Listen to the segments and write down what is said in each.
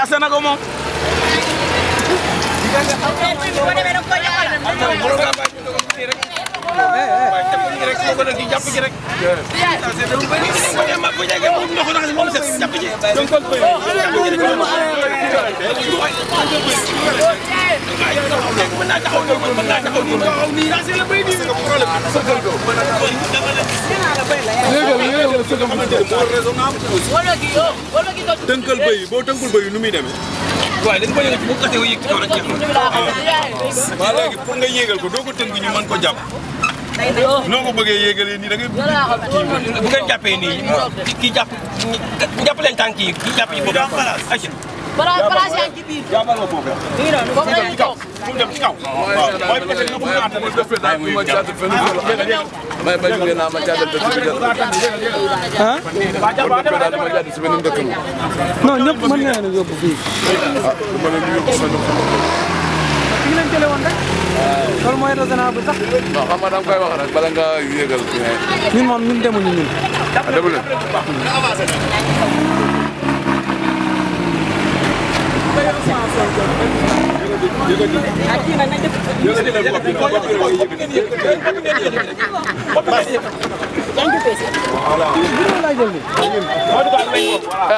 tracé na ko moom. tënkal bëy boo tënkul bëy nu muy demee. waaye dañu ko yëg bu ko yëg ci kaw rek waaw léegi pour nga yéegal ko doo ko tënk ñu mën ko jàpp. noo ko bëggee yéegalee nii da ngay. bu ngeen jàppee nii kii jàpp leen tànk yi kii jàpp yi boobu Balaa yaa ngi ci biir. jàppal ma foofu. Foofu la ñuy toog. fu mu dem ci kaw. waaw mooy peut être nga bëgg a àttali def fi daay muy jàpp may bañ ngeen naa ma jàddal dëkk bi jël. ah. daal ma jàdd si beneen dëkk mi. non ñëpp mën nga leen a yóbbu fii. ah du ma leen di yóbbu sa dëkk. fi ñu leen jëlee woon rek. loolu mooy raisonnable sax. non xam nga da nga koy wax rek bala nga yéegal. ñun moom ñun demuñu ñun. ah déglu leen.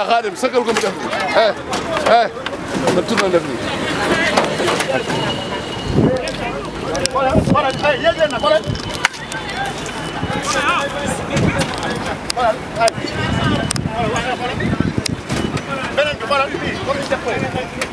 Xaadim sëkkal ko mu def na tourné def nii. beneen bi